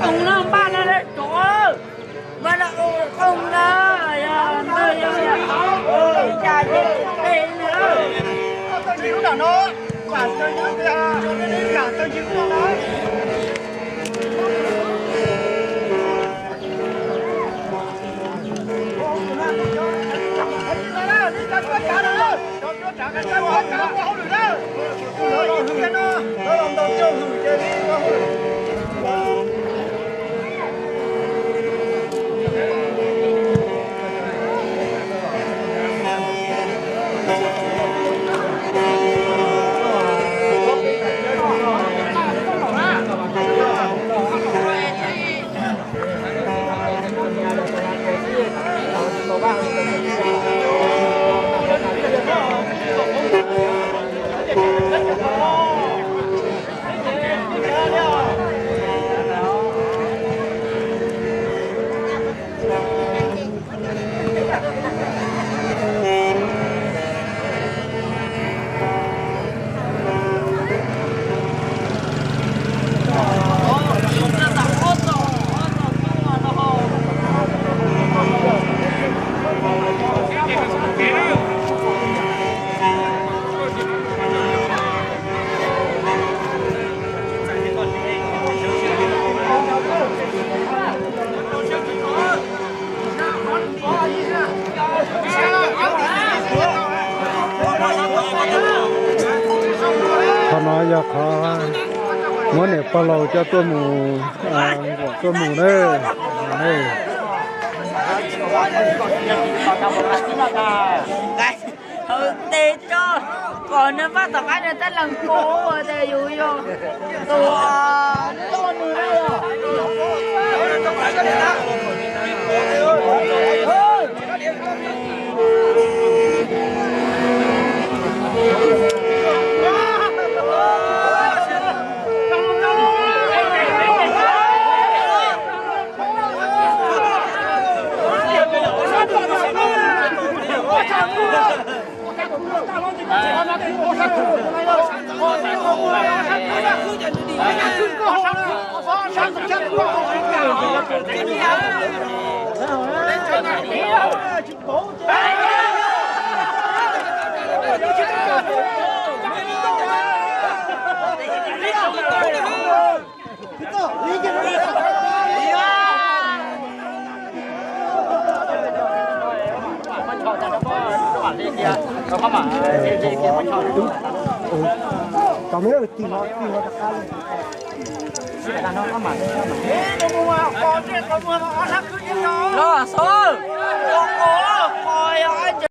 Ung no npaj no lawm tsov, npaj no ung no, yog ntawd yog cas ces tsis pem na. Qhov no yog qhov muab niam pog laus coj tuaj mus, nquam tuaj mus na. Hawv tes tso, kom nws npaj tom qab nws tej leeg kub tias yus yog tus tuaj nws na. Los xwb, qos yog